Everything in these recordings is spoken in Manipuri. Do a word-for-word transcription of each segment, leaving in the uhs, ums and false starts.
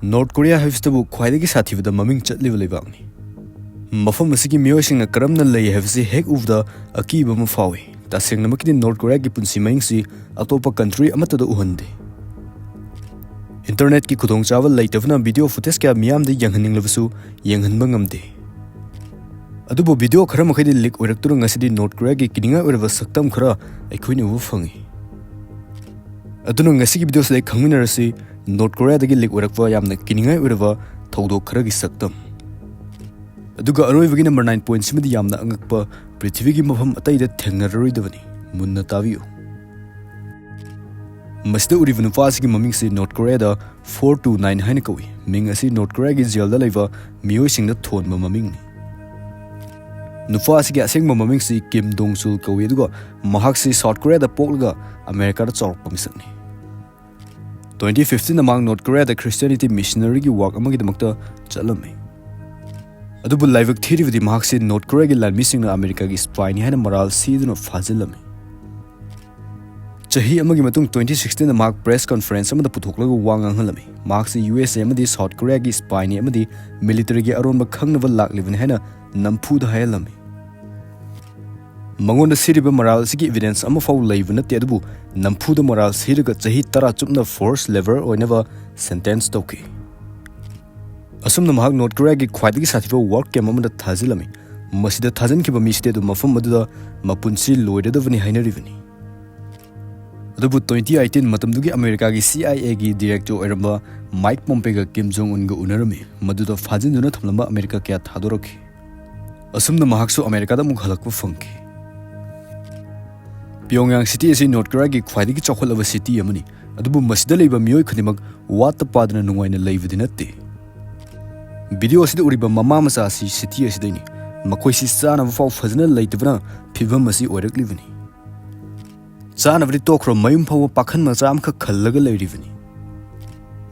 ꯅꯣꯔꯠ ꯀꯣꯔꯤꯌꯥ ꯍꯥꯏꯕꯁꯤꯗꯕꯨ ꯈ꯭ꯋꯥꯏꯗꯒꯤ ꯁꯥꯊꯤꯕꯗ ꯃꯃꯤꯡ ꯆꯠꯂꯤꯕ ꯂꯩꯕꯥꯛꯅꯤ꯫ ꯃꯐꯝ ꯑꯁꯤꯒꯤ ꯃꯤꯑꯣꯏꯁꯤꯡꯅ ꯀꯔꯝꯅ ꯂꯩ ꯍꯥꯏꯕꯁꯤ ꯍꯦꯛ ꯎꯕꯗ ꯑꯀꯤꯕ ꯑꯃ ꯐꯥꯎꯏ꯫ ꯇꯁꯦꯡꯅꯃꯛꯀꯤꯗꯤ ꯅꯣꯔꯠ ꯀꯣꯔꯤꯌꯥꯒꯤ ꯄꯨꯟꯁꯤ ꯃꯍꯤꯡꯁꯤ ꯑꯇꯣꯞꯄ ꯀꯟꯇ꯭ꯔꯤ ꯑꯃꯠꯇꯗ ꯎꯍꯟꯗꯦ꯫ ꯏꯟꯇꯔꯅꯦꯠꯀꯤ ꯈꯨꯗꯣꯡꯆꯥꯕ ꯂꯩꯇꯕꯅ ꯚꯤꯗꯤꯑꯣ ꯐꯨꯇꯦꯖ ꯀꯌꯥ ꯃꯤꯌꯥꯝꯗ ꯌꯦꯡꯍꯟꯅꯤꯡꯂꯕꯁꯨ ꯌꯦꯡꯍꯟꯕ ꯉꯝꯗꯦ꯫ ꯑꯗꯨꯕꯨ ꯚꯤꯗꯤꯑꯣ ꯈꯔ ꯃꯈꯩꯗꯤ ꯂꯤꯛ ꯑꯣꯏꯔꯛꯇꯨꯅ ꯉꯁꯤꯗꯤ ꯅꯣꯔꯠ ꯀꯣꯔꯤꯌꯥꯒꯤ ꯀꯤꯅꯤꯡꯉꯥꯏ ꯑꯣꯏꯔꯕ ꯁꯛꯇꯝ ꯈꯔ ꯑꯩꯈꯣꯏꯅ ꯎꯕ ꯐꯪꯉꯤ꯫ ꯑꯗꯨꯅ ꯉꯁꯤꯒꯤ ꯚꯤꯗꯤꯑꯣꯁꯤꯗ ꯑꯩ ꯈꯪꯃꯤꯟꯅꯔꯁꯤ, ꯅꯣꯔꯠ ꯀꯣꯔꯤꯌꯥꯗꯒꯤ ꯂꯤꯛ ꯑꯣꯏꯔꯛꯄ ꯌꯥꯝꯅ ꯀꯤꯅꯤꯡꯉꯥꯏ ꯑꯣꯏꯔꯕ ꯊꯧꯗꯣꯛ ꯈꯔꯒꯤ ꯁꯛꯇꯝ꯫ ꯑꯗꯨꯒ ꯑꯔꯣꯏꯕꯒꯤ ꯅꯝꯕꯔ ꯅꯥꯏꯟ ꯄꯣꯏꯟꯠꯁꯤꯃꯗꯤ ꯌꯥꯝꯅ ꯑꯉꯛꯄ, ꯄ꯭ꯔꯤꯊꯤꯕꯤꯒꯤ ꯃꯐꯝ ꯑꯇꯩꯗ ꯊꯦꯡꯅꯔꯔꯣꯏꯗꯕꯅꯤ꯫ ꯃꯨꯟꯅ ꯇꯥꯕꯤꯌꯨ꯫ ꯃꯁꯤꯗ ꯎꯔꯤꯕ ꯅꯨꯄꯥ ꯑꯁꯤꯒꯤ ꯃꯃꯤꯡꯁꯤ ꯅꯣꯔꯠ ꯀꯣꯔꯤꯌꯥꯗ ꯐꯣꯔ ꯇꯨ ꯅꯥꯏꯟ ꯍꯥꯏꯅ ꯀꯧꯏ꯫ ꯃꯤꯡ ꯑꯁꯤ ꯅꯣꯔꯠ ꯀꯣꯔꯤꯌꯥꯒꯤ ꯖꯦꯜꯗ ꯂꯩꯕ ꯃꯤꯑꯣꯏꯁꯤꯡꯗ ꯊꯣꯟꯕ ꯃꯃꯤꯡꯅꯤ꯫ ꯅꯨꯄꯥ ꯑꯁꯤꯒꯤ ꯑꯁꯦꯡꯕ ꯃꯃꯤꯡꯁꯤ ꯀꯤꯝ ꯗꯣꯡ ꯆꯨꯜ ꯀꯧꯏ, ꯑꯗꯨꯒ ꯃꯍꯥꯛꯁꯤ ꯁꯥꯎꯠ ꯀꯣꯔꯤꯌꯥꯗ ꯄꯣꯛꯂꯒ ꯑꯃꯦꯔꯤꯀꯥꯗ ꯆꯥꯎꯔꯛꯄ ꯃꯤꯁꯛꯅꯤ꯫ ꯇ꯭ꯋꯦꯟꯇꯤ ꯐꯤꯐꯇꯤꯟꯗ ꯃꯍꯥꯛ ꯅꯣꯔꯠ ꯀꯣꯔꯤꯌꯥꯗ ꯈ꯭ꯔꯤꯁꯇꯤꯌꯥꯅꯤꯇꯤ ꯃꯤꯁꯅꯔꯤꯒꯤ ꯋꯥꯛ ꯑꯃꯒꯤꯗꯃꯛꯇ ꯆꯠꯂꯝꯃꯤ꯫ ꯑꯗꯨꯕꯨ ꯂꯥꯏꯕꯛ ꯊꯤꯔꯤꯕꯗꯤ ꯃꯍꯥꯛꯁꯤ ꯅꯣꯔꯠ ꯀꯣꯔꯤꯌꯥꯒꯤ ꯂꯥꯟꯃꯤꯁꯤꯡꯅ ꯑꯃꯦꯔꯤꯀꯥꯒꯤ ꯁ꯭ꯄꯥꯏꯅꯤ ꯍꯥꯏꯅ ꯃꯔꯥꯜ ꯁꯤꯗꯨꯅ ꯐꯥꯖꯤꯜꯂꯝꯃꯤ꯫ ꯆꯍꯤ ꯑꯃꯒꯤ ꯃꯇꯨꯡ ꯇ꯭ꯋꯦꯟꯇꯤ ꯁꯤꯛꯁꯇꯤꯟꯗ ꯃꯍꯥꯛ ꯄ꯭ꯔꯦꯁ ꯀꯣꯟꯐꯔꯦꯟꯁ ꯑꯃꯗ ꯄꯨꯊꯣꯛꯂꯒ ꯋꯥ ꯉꯥꯡꯍꯜꯂꯝꯃꯤ꯫ ꯃꯍꯥꯛꯁꯤ ꯌꯨ ꯑꯦꯁ ꯑꯦ ꯑꯃꯗꯤ ꯁꯥꯎꯠ ꯀꯣꯔꯤꯌꯥꯒꯤ ꯁ꯭ꯄꯥꯏꯅꯤ ꯑꯃꯗꯤ ꯃꯤꯂꯤꯇꯔꯤꯒꯤ ꯑꯔꯣꯟꯕ ꯈꯪꯅꯕ ꯂꯥꯛꯂꯤꯕꯅꯤ ꯍꯥꯏꯅ ꯅꯝꯐꯨꯗ ꯍꯥꯏꯍꯜꯂꯝꯃꯤ꯫ ꯃꯉꯣꯟꯗ ꯁꯤꯔꯤꯕ ꯃꯔꯥꯜ ꯑꯁꯤꯒꯤ ꯏꯚꯤꯗꯦꯟꯁ ꯑꯃꯐꯥꯎ ꯂꯩꯕ ꯅꯠꯇꯦ, ꯑꯗꯨꯕꯨ ꯅꯝꯐꯨꯗ ꯃꯔꯥꯜ ꯁꯤꯔꯒ ꯆꯍꯤ ꯇꯔꯥ ꯆꯨꯞꯅ ꯐꯣꯔꯁ ꯂꯦꯕꯔ ꯑꯣꯏꯅꯕ ꯁꯦꯟꯇꯦꯟꯁ ꯇꯧꯈꯤ꯫ ꯑꯁꯨꯝꯅ ꯃꯍꯥꯛ ꯅꯣꯔꯠ ꯀꯣꯔꯤꯌꯥꯒꯤ ꯈ꯭ꯋꯥꯏꯗꯒꯤ ꯁꯥꯊꯤꯕ ꯋꯥꯔ ꯀꯦꯝꯞ ꯑꯃꯗ ꯊꯥꯖꯤꯜꯂꯝꯃꯤ꯫ ꯃꯁꯤꯗ ꯊꯥꯖꯤꯟꯈꯤꯕ ꯃꯤꯁꯤꯗꯤ ꯑꯗꯨꯝ ꯃꯐꯝ ꯑꯗꯨꯗ ꯃꯄꯨꯟꯁꯤ ꯂꯣꯏꯔꯗꯕꯅꯤ ꯍꯥꯏꯅꯔꯤꯕꯅꯤ꯫ ꯑꯗꯨꯕꯨ ꯇ꯭ꯋꯦꯟꯇꯤ ꯑꯩꯠꯇꯤꯟ ꯃꯇꯝꯗꯨꯒꯤ ꯑꯃꯦꯔꯤꯀꯥꯒꯤ ꯁꯤ ꯑꯥꯏ ꯑꯦꯒꯤ ꯗꯤꯔꯦꯛꯇꯔ ꯑꯣꯏꯔꯝꯕ ꯃꯥꯏꯛ ꯄꯣꯝꯄꯦꯒ ꯀꯤꯝ ꯖꯣꯡ ꯎꯟꯒ ꯎꯅꯔꯝꯃꯤ꯫ ꯃꯗꯨꯗ ꯐꯥꯖꯤꯟꯗꯨꯅ ꯊꯝꯂꯝꯕ ꯑꯃꯦꯔꯤꯀꯥ ꯀꯌꯥ ꯊꯥꯗꯣꯔꯛꯈꯤ꯫ ꯑꯁꯨꯝꯅ ꯃꯍꯥꯛꯁꯨ ꯑꯃꯦꯔꯤꯀꯥꯗ ꯑꯃꯨꯛ ꯍꯜꯂꯛꯄ ꯐꯪꯈꯤ꯫ ꯄꯤꯌꯣꯡꯌꯥꯡ ꯁꯤꯇꯤ ꯑꯁꯤ ꯅꯣꯔꯠ ꯀꯣꯔꯤꯌꯥꯒꯤ ꯈ꯭ꯋꯥꯏꯗꯒꯤ ꯆꯥꯎꯈꯠꯂꯕ ꯁꯤꯇꯤ ꯑꯃꯅꯤ, ꯑꯗꯨꯕꯨ ꯃꯁꯤꯗ ꯂꯩꯕ ꯃꯤꯑꯣꯏ ꯈꯨꯗꯤꯡꯃꯛ ꯋꯥꯠꯇ ꯄꯥꯗꯅ ꯅꯨꯡꯉꯥꯏꯅ ꯂꯩꯕꯗꯤ ꯅꯠꯇꯦ꯫ ꯚꯤꯗꯤꯑꯣ ꯑꯁꯤꯗ ꯎꯔꯤꯕ ꯃꯃꯥ ꯃꯆꯥ ꯑꯁꯤ ꯁꯤꯇꯤ ꯑꯁꯤꯗꯩꯅꯤ꯫ ꯃꯈꯣꯏꯁꯤ ꯆꯥꯅꯕ ꯐꯥꯎ ꯐꯖꯅ ꯂꯩꯇꯕꯅ ꯐꯤꯕꯝ ꯑꯁꯤ ꯑꯣꯏꯔꯛꯂꯤꯕꯅꯤ꯫ ꯆꯥꯅꯕꯗꯤ ꯇꯣꯛꯈ꯭ꯔꯣ, ꯃꯌꯨꯝ ꯐꯥꯎꯕ ꯄꯥꯈꯟ ꯃꯆꯥ ꯑꯃꯈꯛ ꯈꯜꯂꯒ ꯂꯩꯔꯤꯕꯅꯤ꯫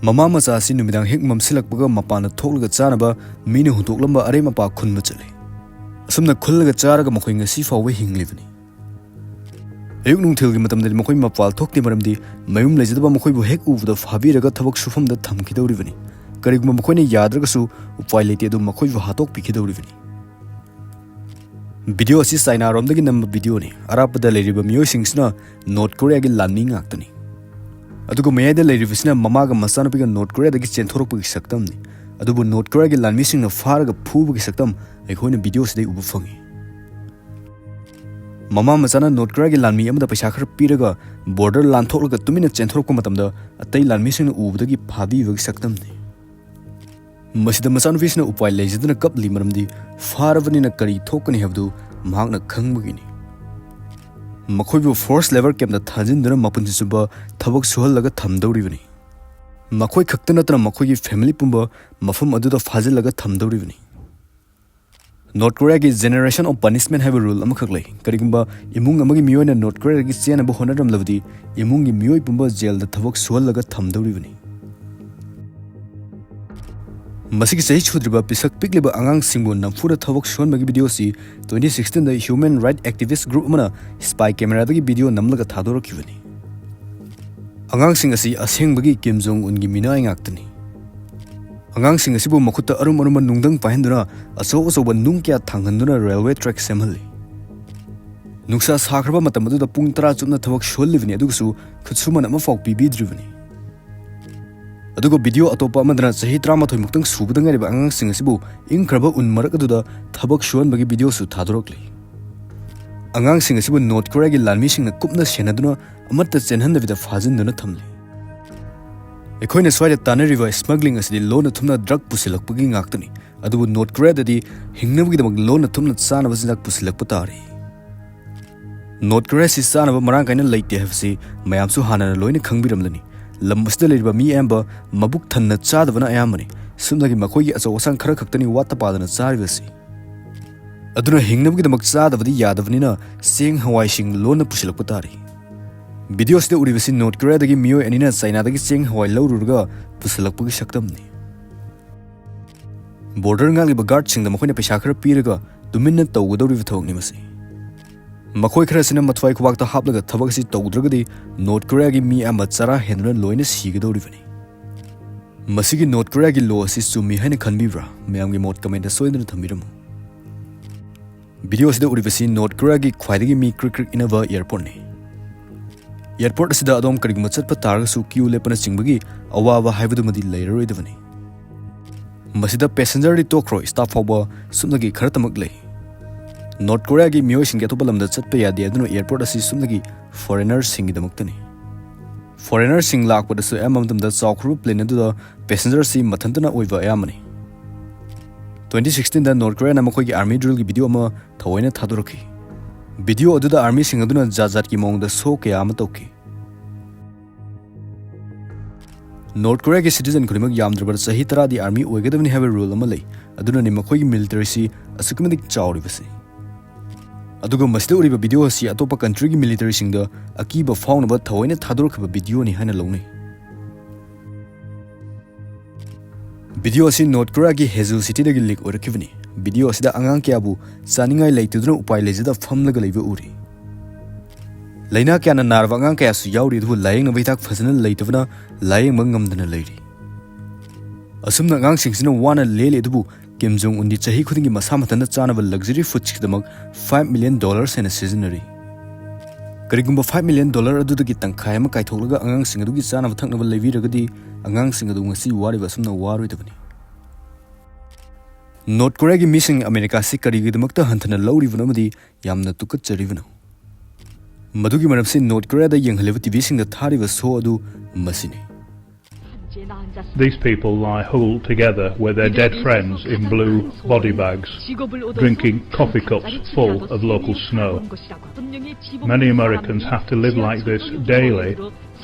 ꯃꯃꯥ ꯃꯆꯥ ꯑꯁꯤ ꯅꯨꯃꯤꯗꯥꯡ ꯍꯦꯛ ꯃꯝꯁꯤꯜꯂꯛꯄꯒ ꯃꯄꯥꯟꯗ ꯊꯣꯛꯂꯒ ꯆꯥꯅꯕ ꯃꯤꯅ ꯍꯨꯟꯗꯣꯛꯂꯝꯕ ꯑꯔꯦꯝ ꯑꯄꯥ ꯈꯨꯟꯕ ꯆꯠꯂꯤ꯫ ꯑꯁꯨꯝꯅ ꯈꯨꯜꯂꯒ ꯆꯥꯔꯒ ꯃꯈꯣꯏ ꯉꯁꯤ ꯐꯥꯎꯕ ꯍꯤꯡꯂꯤꯕꯅꯤ꯫ ꯑꯌꯨꯛ ꯅꯨꯡꯊꯤꯜꯒꯤ ꯃꯇꯝꯗꯗꯤ ꯃꯈꯣꯏ ꯃꯄꯥꯜ ꯊꯣꯛꯇꯦ, ꯃꯔꯝꯗꯤ ꯃꯌꯨꯝ ꯂꯩꯖꯗꯕ ꯃꯈꯣꯏꯕꯨ ꯍꯦꯛ ꯎꯕꯗ ꯐꯥꯕꯤꯔꯒ ꯊꯕꯛ ꯁꯨꯐꯝꯗ ꯊꯝꯈꯤꯗꯧꯔꯤꯕꯅꯤ꯫ ꯀꯔꯤꯒꯨꯝꯕ ꯃꯈꯣꯏꯅ ꯌꯥꯗ꯭ꯔꯒꯁꯨ ꯎꯄꯥꯏ ꯂꯩꯇꯦ, ꯑꯗꯨꯝ ꯃꯈꯣꯏꯕꯨ ꯍꯥꯠꯇꯣꯛꯄꯤꯈꯤꯗꯧꯔꯤꯕꯅꯤ꯫ ꯚꯤꯗꯤꯑꯣ ꯑꯁꯤ ꯆꯥꯏꯅꯥꯔꯣꯝꯗꯒꯤ ꯅꯝꯕ ꯚꯤꯗꯤꯑꯣꯅꯤ꯫ ꯑꯔꯥꯞꯄꯗ ꯂꯩꯔꯤꯕ ꯃꯤꯑꯣꯏꯁꯤꯡꯁꯤꯅ ꯅꯣꯔꯠ ꯀꯣꯔꯤꯌꯥꯒꯤ ꯂꯥꯟꯃꯤ ꯉꯥꯛꯇꯅꯤ꯫ ꯑꯗꯨꯒ ꯃꯌꯥꯏꯗ ꯂꯩꯔꯤꯕꯁꯤꯅ ꯃꯃꯥꯒ ꯃꯆꯥꯅꯨꯄꯤꯒ ꯅꯣꯔꯠ ꯀꯣꯔꯤꯌꯥꯗꯒꯤ ꯆꯦꯟꯊꯣꯔꯛꯄꯒꯤ ꯁꯛꯇꯝꯅꯤ꯫ ꯑꯗꯨꯕꯨ ꯅꯣꯔꯠ ꯀꯣꯔꯤꯌꯥꯒꯤ ꯂꯥꯟꯃꯤꯁꯤꯡꯅ ꯐꯥꯔꯒ ꯐꯨꯕꯒꯤ ꯁꯛꯇꯝ ꯑꯩꯈꯣꯏꯅ ꯚꯤꯗꯤꯑꯣꯁꯤꯗꯩ ꯎꯕ ꯐꯪꯉꯤ꯫ ꯃꯃꯥ ꯃꯆꯥꯅ ꯅꯣꯔꯠ ꯀꯣꯔꯤꯌꯥꯒꯤ ꯂꯥꯟꯃꯤ ꯑꯃꯗ ꯄꯩꯁꯥ ꯈꯔ ꯄꯤꯔꯒ ꯕꯣꯔꯗꯔ ꯂꯥꯟꯊꯣꯛꯂꯒ ꯇꯨꯃꯤꯟꯅ ꯆꯦꯟꯊꯣꯔꯛꯄ ꯃꯇꯝꯗ ꯑꯇꯩ ꯂꯥꯟꯃꯤꯁꯤꯡꯅ ꯎꯕꯗꯒꯤ ꯐꯥꯕꯤꯕꯒꯤ ꯁꯛꯇꯝꯅꯤ꯫ ꯃꯁꯤꯗ ꯃꯆꯥꯅꯨꯄꯤꯁꯤꯅ ꯎꯄꯥꯏ ꯂꯩꯖꯗꯅ ꯀꯞꯂꯤ, ꯃꯔꯝꯗꯤ ꯐꯥꯔꯕꯅꯤꯅ ꯀꯔꯤ ꯊꯣꯛꯀꯅꯤ ꯍꯥꯏꯕꯗꯨ ꯃꯍꯥꯛꯅ ꯈꯪꯕꯒꯤꯅꯤ꯫ ꯃꯈꯣꯏꯕꯨ ꯐꯣꯔꯁ ꯂꯦꯕꯔ ꯀꯦꯝꯞꯇ ꯊꯥꯖꯤꯟꯗꯨꯅ ꯃꯄꯨꯟꯁꯤ ꯆꯨꯞꯄ ꯊꯕꯛ ꯁꯨꯍꯜꯂꯒ ꯊꯝꯗꯧꯔꯤꯕꯅꯤ꯫ ꯃꯈꯣꯏ ꯈꯛꯇ ꯅꯠꯇꯅ ꯃꯈꯣꯏꯒꯤ ꯐꯦꯃꯤꯂꯤ ꯄꯨꯝꯕ ꯃꯐꯝ ꯑꯗꯨꯗ ꯐꯥꯖꯤꯜꯂꯒ ꯊꯝꯗꯧꯔꯤꯕꯅꯤ꯫ ꯅꯣꯔꯠ ꯀꯣꯔꯤꯌꯥꯒꯤ Generation of Punishment ꯍꯥꯏꯕ ꯔꯨꯜ ꯑꯃꯈꯛ ꯂꯩ꯫ ꯀꯔꯤꯒꯨꯝꯕ ꯏꯃꯨꯡ ꯑꯃꯒꯤ ꯃꯤꯑꯣꯏꯅ ꯅꯣꯔꯠ ꯀꯣꯔꯤꯌꯥꯗꯒꯤ ꯆꯦꯟꯅꯕ ꯍꯣꯠꯅꯔꯝꯂꯕꯗꯤ, ꯏꯃꯨꯡꯒꯤ ꯃꯤꯑꯣꯏ ꯄꯨꯝꯕ ꯖꯦꯜꯗ ꯊꯕꯛ ꯁꯨꯍꯜꯂꯒ ꯊꯝꯗꯧꯔꯤꯕꯅꯤ꯫ ꯃꯁꯤꯒꯤ ꯆꯍꯤ ꯁꯨꯗ꯭ꯔꯤꯕ ꯄꯤꯁꯛ ꯄꯤꯛꯂꯤꯕ ꯑꯉꯥꯡꯁꯤꯡꯕꯨ ꯅꯝꯐꯨꯗ ꯊꯕꯛ ꯁꯨꯍꯟꯕꯒꯤ ꯚꯤꯗꯤꯑꯣ ꯑꯁꯤ twenty sixteen ꯗ human right activist group ꯑꯃꯅ ꯁ꯭ꯄꯥꯏ ꯀꯦꯃꯦꯔꯥꯗꯒꯤ ꯚꯤꯗꯤꯑꯣ ꯅꯝꯂꯒ ꯊꯥꯗꯣꯔꯛꯈꯤꯕꯅꯤ꯫ ꯑꯉꯥꯡꯁꯤꯡ ꯑꯁꯤ ꯑꯁꯦꯡꯕꯒꯤ ꯀꯤꯝ ꯖꯣꯡ ꯎꯟꯒꯤ ꯃꯤꯅꯥꯏ ꯉꯥꯛꯇꯅꯤ꯫ ꯑꯉꯥꯡꯁꯤꯡ ꯑꯁꯤꯕꯨ ꯃꯈꯨꯠꯇ ꯑꯔꯨꯝ ꯑꯔꯨꯝꯕ ꯅꯨꯡꯗꯪ ꯄꯥꯏꯍꯟꯗꯨꯅ, ꯑꯆꯧ ꯑꯆꯧꯕ ꯅꯨꯡ ꯀꯌꯥ ꯊꯥꯡꯍꯟꯗꯨꯅ ꯔꯦꯜꯋꯦ ꯇ꯭ꯔꯦꯛ ꯁꯦꯝꯍꯜꯂꯤ꯫ ꯅꯨꯡꯁꯥ ꯁꯥꯈ꯭ꯔꯕ ꯃꯇꯝ ꯑꯗꯨꯗ ꯄꯨꯡ ꯇꯔꯥ ꯆꯨꯞꯅ ꯊꯕꯛ ꯁꯨꯍꯜꯂꯤꯕꯅꯤ, ꯑꯗꯨꯒꯁꯨ ꯈꯨꯠꯁꯨꯃꯟ ꯑꯃꯐꯥꯎ ꯄꯤꯕꯤꯗ꯭ꯔꯤꯕꯅꯤ꯫ ꯑꯗꯨꯒ ꯚꯤꯗꯤꯑꯣ ꯑꯇꯣꯞꯄ ꯑꯃꯗꯅ ꯆꯍꯤ ꯇꯔꯥꯃꯥꯊꯣꯏ ꯃꯨꯛꯇꯪ ꯁꯨꯕꯗ ꯉꯥꯏꯔꯤꯕ ꯑꯉꯥꯡꯁꯤꯡ ꯑꯁꯤꯕꯨ ꯏꯪꯈ꯭ꯔꯕ ꯎꯟ ꯃꯔꯛ ꯑꯗꯨꯗ ꯊꯕꯛ ꯁꯨꯍꯟꯕꯒꯤ ꯚꯤꯗꯤꯑꯣꯁꯨ ꯊꯥꯗꯣꯔꯛꯂꯤ꯫ ꯑꯉꯥꯡꯁꯤꯡ ꯑꯁꯤꯕꯨ ꯅꯣꯔꯠ ꯀꯣꯔꯤꯌꯥꯒꯤ ꯂꯥꯟꯃꯤꯁꯤꯡꯅ ꯀꯨꯞꯅ ꯁꯦꯟꯅꯗꯨꯅ ꯑꯃꯠꯇ ꯆꯦꯟꯍꯟꯗꯕꯤꯗ ꯐꯥꯖꯤꯟꯗꯨꯅ ꯊꯝꯂꯤ꯫ ꯑꯩꯈꯣꯏꯅ ꯁ꯭ꯋꯥꯏꯗ ꯇꯥꯟꯅꯔꯤꯕ ꯁ꯭ꯃꯒ꯭ꯂꯤꯡ ꯑꯁꯤꯗꯤ ꯂꯣꯟꯅ ꯊꯨꯝꯅ ꯗ꯭ꯔꯒ ꯄꯨꯁꯤꯜꯂꯛꯄꯒꯤ ꯉꯥꯛꯇꯅꯤ, ꯑꯗꯨꯕꯨ ꯅꯣꯔꯠ ꯀꯣꯔꯤꯌꯥꯗꯗꯤ ꯍꯤꯡꯅꯕꯒꯤꯗꯃꯛ ꯂꯣꯟꯅ ꯊꯨꯝꯅ ꯆꯥꯅꯕ ꯆꯤꯟꯖꯥꯛ ꯄꯨꯁꯤꯜꯂꯛꯄ ꯇꯥꯔꯤ꯫ ꯅꯣꯔꯠ ꯀꯣꯔꯤꯌꯥ ꯑꯁꯤ ꯆꯥꯅꯕ ꯃꯔꯥꯡ ꯀꯥꯏꯅ ꯂꯩꯇꯦ ꯍꯥꯏꯕꯁꯤ ꯃꯌꯥꯝꯁꯨ ꯍꯥꯟꯅꯅ ꯂꯣꯏꯅ ꯈꯪꯕꯤꯔꯝꯂꯅꯤ꯫ ꯂꯝ ꯑꯁꯤꯗ ꯂꯩꯔꯤꯕ ꯃꯤ ꯑꯌꯥꯝꯕ ꯃꯕꯨꯛ ꯊꯟꯅ ꯆꯥꯗꯕꯅ ꯑꯌꯥꯝꯕꯅꯤ꯫ ꯁꯨꯞꯅꯒꯤ ꯃꯈꯣꯏꯒꯤ ꯑꯆꯧ ꯑꯁꯥꯡ ꯈꯔ ꯈꯛꯇꯅꯤ ꯋꯥꯠꯇ ꯄꯥꯗꯅ ꯆꯥꯔꯤꯕꯁꯤ꯫ ꯑꯗꯨꯅ ꯍꯤꯡꯅꯕꯒꯤꯗꯃꯛ ꯆꯥꯗꯕꯗꯤ ꯌꯥꯗꯕꯅꯤꯅ ꯆꯦꯡ ꯍꯋꯥꯏꯁꯤꯡ ꯂꯣꯟꯅ ꯄꯨꯁꯤꯜꯂꯛꯄ ꯇꯥꯔꯤ꯫ ꯚꯤꯗꯤꯑꯣꯁꯤꯗ ꯎꯔꯤꯕꯁꯤ ꯅꯣꯔꯠ ꯀꯣꯔꯤꯌꯥꯗꯒꯤ ꯃꯤꯑꯣꯏ ꯑꯅꯤꯅ ꯆꯥꯏꯅꯥꯗꯒꯤ ꯆꯦꯡ ꯍꯋꯥꯏ ꯂꯧꯔꯨꯔꯒ ꯄꯨꯁꯤꯜꯂꯛꯄꯒꯤ ꯁꯛꯇꯝꯅꯤ꯫ ꯕꯣꯔꯗꯔ ꯉꯥꯛꯂꯤꯕ ꯒꯥꯔꯗꯁꯤꯡꯗ ꯃꯈꯣꯏꯅ ꯄꯩꯁꯥ ꯈꯔ ꯄꯤꯔꯒ ꯇꯨꯃꯤꯟꯅ ꯇꯧꯒꯗꯧꯔꯤꯕ ꯊꯕꯛꯅꯤ ꯃꯁꯤ꯫ ꯃꯈꯣꯏ ꯈꯔꯁꯤꯅ ꯃꯊ꯭ꯋꯥꯏ ꯈꯨꯕꯥꯛꯇ ꯍꯥꯞꯂꯒ ꯊꯕꯛ ꯑꯁꯤ ꯇꯧꯗ꯭ꯔꯒꯗꯤ ꯅꯣꯔꯠ ꯀꯣꯔꯤꯌꯥꯒꯤ ꯃꯤ ꯑꯌꯥꯝꯕ ꯆꯔꯥ ꯍꯦꯟꯗꯨꯅ ꯂꯣꯏꯅ ꯁꯤꯒꯗꯧꯔꯤꯕꯅꯤ꯫ ꯃꯁꯤꯒꯤ ꯅꯣꯔꯠ ꯀꯣꯔꯤꯌꯥꯒꯤ ꯂꯣ ꯑꯁꯤ ꯆꯨꯝꯃꯤ ꯍꯥꯏꯅ ꯈꯟꯕꯤꯕ꯭ꯔꯥ? ꯃꯌꯥꯝꯒꯤ ꯃꯣꯠ ꯀꯃꯦꯟꯇ ꯁꯣꯏꯗꯅ ꯊꯝꯕꯤꯔꯝꯃꯨ꯫ ꯚꯤꯗꯤꯑꯣ ꯑꯁꯤꯗ ꯎꯔꯤꯕꯁꯤ ꯅꯣꯔꯠ ꯀꯣꯔꯤꯌꯥꯒꯤ ꯈ꯭ꯋꯥꯏꯗꯒꯤ ꯃꯤ ꯀ꯭ꯔꯤꯛ ꯀ꯭ꯔꯤꯛ ꯏꯟꯅꯕ ꯑꯦꯌꯔꯄꯣꯔꯠꯅꯤ꯫ ꯑꯦꯌꯔꯄꯣꯔꯠ ꯑꯁꯤꯗ ꯑꯗꯣꯝ ꯀꯔꯤꯒꯨꯝꯕ ꯆꯠꯄ ꯇꯥꯔꯒꯁꯨ ꯀ꯭ꯌꯨ ꯂꯦꯞꯄꯅꯆꯤꯡꯕꯒꯤ ꯑꯋꯥꯕ ꯍꯥꯏꯕꯗꯨꯃꯗꯤ ꯂꯩꯔꯔꯣꯏꯗꯕꯅꯤ꯫ ꯃꯁꯤꯗ ꯄꯦꯁꯦꯟꯖꯔꯗꯤ ꯇꯣꯛꯈ꯭ꯔꯣ, ꯁ꯭ꯇꯥꯐ ꯐꯥꯎꯕ ꯁꯨꯞꯅꯒꯤ ꯈꯔꯇꯃꯛ ꯂꯩ꯫ ꯅꯣꯔꯠ ꯀꯣꯔꯤꯌꯥꯒꯤ ꯃꯤꯑꯣꯏꯁꯤꯡꯗꯤ ꯑꯇꯣꯞꯄ ꯂꯝꯗ ꯆꯠꯄ ꯌꯥꯗꯦ, ꯑꯗꯨꯅ ꯑꯦꯌꯔꯄꯣꯔꯠ ꯑꯁꯤ ꯁꯨꯞꯅꯒꯤ ꯐꯣꯔꯦꯅꯔꯁꯤꯡꯒꯤꯗꯃꯛꯇꯅꯤ꯫ ꯐꯣꯔꯦꯅꯔꯁꯤꯡ ꯂꯥꯛꯄꯗꯁꯨ ꯑꯌꯥꯝꯕ ꯃꯇꯝꯗ ꯆꯥꯎꯈ꯭ꯔꯕ ꯄ꯭ꯂꯦꯟ ꯑꯗꯨꯗ ꯄꯦꯁꯦꯟꯖꯔꯁꯤ ꯃꯊꯟꯇꯅ ꯑꯣꯏꯕ ꯑꯌꯥꯝꯕꯅꯤ꯫ ꯇ꯭ꯋꯦꯟꯇꯤ ꯁꯤꯛꯁꯇꯤꯟꯗ ꯅꯣꯔꯠ ꯀꯣꯔꯤꯌꯥꯅ ꯃꯈꯣꯏꯒꯤ ꯑꯥꯔꯃꯤ ꯗ꯭ꯔꯤꯜꯒꯤ ꯚꯤꯗꯤꯑꯣ ꯑꯃ ꯊꯑꯣꯏꯅ ꯊꯥꯗꯣꯔꯛꯈꯤ꯫ ꯚꯤꯗꯤꯑꯣ ꯑꯗꯨꯗ ꯑꯥꯔꯃꯤꯁꯤꯡ ꯑꯗꯨꯅ ꯖꯥꯠ ꯖꯥꯠꯀꯤ ꯃꯑꯣꯡꯗ ꯁꯣ ꯀꯌꯥ ꯑꯃ ꯇꯧꯈꯤ꯫ ꯅꯣꯔꯠ ꯀꯣꯔꯤꯌꯥꯒꯤ ꯁꯤꯇꯤꯖꯟ ꯈꯨꯗꯤꯡꯃꯛ ꯌꯥꯝꯗ꯭ꯔꯕꯗ ꯆꯍꯤ ꯇꯔꯥꯗꯤ ꯑꯥꯔꯃꯤ ꯑꯣꯏꯒꯗꯕꯅꯤ ꯍꯥꯏꯕ ꯔꯨꯜ ꯑꯃ ꯂꯩ, ꯑꯗꯨꯅꯅꯤ ꯃꯈꯣꯏꯒꯤ ꯃꯤꯂꯤꯇꯔꯤꯁꯤ ꯑꯁꯨꯛꯀꯤ ꯃꯇꯤꯛ ꯆꯥꯎꯔꯤꯕꯁꯤ꯫ ꯑꯗꯨꯒ ꯃꯁꯤꯗ ꯎꯔꯤꯕ ꯚꯤꯗꯤꯑꯣ ꯑꯁꯤ ꯑꯇꯣꯞꯄ ꯀꯟꯇ꯭ꯔꯤꯒꯤ ꯃꯤꯂꯤꯇꯔꯤꯁꯤꯡꯗ ꯑꯀꯤꯕ ꯐꯥꯎꯅꯕ ꯊꯑꯣꯏꯅ ꯊꯥꯗꯣꯔꯛꯈꯤꯕ ꯚꯤꯗꯤꯑꯣꯅꯤ ꯍꯥꯏꯅ ꯂꯧꯅꯩ꯫ ꯚꯤꯗꯤꯑꯣ ꯑꯁꯤ ꯅꯣꯔꯠ ꯀꯣꯔꯤꯌꯥꯒꯤ ꯍꯦꯖꯨ ꯁꯤꯇꯤꯗꯒꯤ ꯂꯤꯛ ꯑꯣꯏꯔꯛꯈꯤꯕꯅꯤ꯫ ꯚꯤꯗꯤꯑꯣ ꯑꯁꯤꯗ ꯑꯉꯥꯡ ꯀꯌꯥꯕꯨ ꯆꯥꯅꯤꯡꯉꯥꯏ ꯂꯩꯇꯗꯨꯅ ꯎꯄꯥꯏ ꯂꯩꯖꯗ ꯐꯝꯂꯒ ꯂꯩꯕ ꯎꯔꯤ꯫ ꯂꯥꯏꯅꯥ ꯀꯌꯥꯅ ꯅꯥꯔꯕ ꯑꯉꯥꯡ ꯀꯌꯥꯁꯨ ꯌꯥꯎꯔꯤ, ꯑꯗꯨꯕꯨ ꯂꯥꯌꯦꯡꯅꯕ ꯍꯤꯗꯥꯛ ꯐꯖꯅ ꯂꯩꯇꯕꯅ ꯂꯥꯌꯦꯡꯕ ꯉꯝꯗꯅ ꯂꯩꯔꯤ꯫ ꯑꯁꯨꯝꯅ ꯑꯉꯥꯡꯁꯤꯡꯁꯤꯅ ꯋꯥꯅ ꯂꯦꯜꯂꯤ, ꯑꯗꯨꯕꯨ ꯀꯤꯝ ꯖꯣꯡ ꯎꯟꯗꯤ ꯆꯍꯤ ꯈꯨꯗꯤꯡꯒꯤ ꯃꯁꯥ ꯃꯊꯟꯇ ꯆꯥꯅꯕ ꯂꯛꯖꯔꯤ ꯐꯨꯗꯁꯀꯤꯗꯃꯛ ꯐꯥꯏꯚ ꯃꯤꯂꯤꯌꯟ ꯗꯣꯂꯔꯁ ꯍꯦꯟꯅ ꯁꯤꯖꯤꯟꯅꯔꯤ꯫ ꯀꯔꯤꯒꯨꯝꯕ ꯐꯥꯏꯚ ꯃꯤꯂꯤꯌꯟ ꯗꯣꯂꯔ ꯑꯗꯨꯗꯒꯤ ꯇꯪꯈꯥꯏ ꯑꯃ ꯀꯥꯏꯊꯣꯛꯂꯒ ꯑꯉꯥꯡꯁꯤꯡ ꯑꯗꯨꯒꯤ ꯆꯥꯅꯕ ꯊꯛꯅꯕ ꯂꯩꯕꯤꯔꯒꯗꯤ, ꯑꯉꯥꯡꯁꯤꯡ ꯑꯗꯨ ꯉꯁꯤ ꯋꯥꯔꯤꯕ ꯑꯁꯨꯝꯅ ꯋꯥꯔꯣꯏꯗꯕꯅꯤ꯫ ꯅꯣꯔꯠ ꯀꯣꯔꯤꯌꯥꯒꯤ ꯃꯤꯁꯤꯡ ꯑꯃꯦꯔꯤꯀꯥꯁꯤ ꯀꯔꯤꯒꯤꯗꯃꯛꯇ ꯍꯟꯊꯅ ꯂꯧꯔꯤꯕꯅꯣ ꯑꯃꯗꯤ ꯌꯥꯝꯅ ꯇꯨꯀꯠꯆꯔꯤꯕꯅꯣ? ꯃꯗꯨꯒꯤ ꯃꯔꯝꯁꯤ ꯅꯣꯔꯠ ꯀꯣꯔꯤꯌꯥꯗ ꯌꯦꯡꯍꯜꯂꯤꯕ ꯇꯤꯚꯤꯁꯤꯡꯗ ꯊꯥꯔꯤꯕ ꯁꯣ ꯑꯗꯨ ꯃꯁꯤꯅꯤ꯫ These people lie huddled together with their dead friends in blue body bags, drinking coffee cups full of local snow. Many Americans have to live like this daily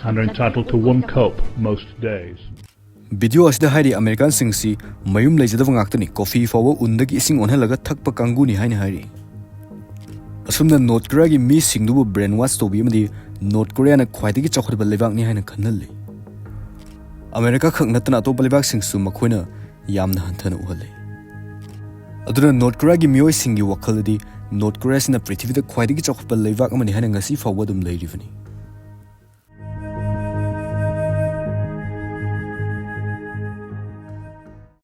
and are entitled to one cup most days. Video ꯑꯁꯤꯗ ꯍꯥꯏꯔꯤ, ꯑꯃꯦꯔꯤꯀꯥꯟꯁꯤꯡꯁꯤ ꯃꯌꯨꯝ ꯂꯩꯖꯗꯕ ꯉꯥꯛꯇꯅꯤ, ꯀꯣꯐꯤ ꯐꯥꯎꯕ ꯎꯟꯗꯒꯤ ꯏꯁꯤꯡ ꯑꯣꯟꯍꯜꯂꯒ ꯊꯛꯄ ꯀꯥꯡꯕꯨꯅꯤ ꯍꯥꯏꯅ ꯍꯥꯏꯔꯤ꯫ ꯑꯁꯨꯝꯅ ꯅꯣꯔꯠ ꯀꯣꯔꯤꯌꯥꯒꯤ ꯃꯤꯁꯤꯡꯗꯨꯕꯨ ꯕ꯭ꯔꯦꯟ ꯋꯥꯁ ꯇꯧꯕꯤ ꯑꯃꯗꯤ ꯅꯣꯔꯠ ꯀꯣꯔꯤꯌꯥꯅ ꯈ꯭ꯋꯥꯏꯗꯒꯤ ꯆꯥꯎꯈꯠꯄ ꯂꯩꯕꯥꯛꯅꯤ ꯍꯥꯏꯅ ꯈꯟꯍꯜꯂꯤ꯫ ꯑꯃꯦꯔꯤꯀꯥ ꯈꯛ ꯅꯠꯇꯅ ꯑꯇꯣꯞꯄ ꯂꯩꯕꯥꯛꯁꯤꯡꯁꯨ ꯃꯈꯣꯏꯅ ꯌꯥꯝꯅ ꯍꯟꯊꯅ ꯎꯍꯜꯂꯤ꯫ ꯑꯗꯨꯅ ꯅꯣꯔꯠ ꯀꯣꯔꯤꯌꯥꯒꯤ ꯃꯤꯑꯣꯏꯁꯤꯡꯒꯤ ꯋꯥꯈꯜꯗꯗꯤ ꯅꯣꯔꯠ ꯀꯣꯔꯤꯌꯥꯁꯤꯅ ꯄ꯭ꯔꯤꯊꯤꯕꯤꯗ ꯈ꯭ꯋꯥꯏꯗꯒꯤ ꯆꯥꯎꯈꯠꯄ ꯂꯩꯕꯥꯛ ꯑꯃꯅꯤ ꯍꯥꯏꯅ ꯉꯁꯤ ꯐꯥꯎꯕ ꯑꯗꯨꯝ ꯂꯩꯔꯤꯕꯅꯤ꯫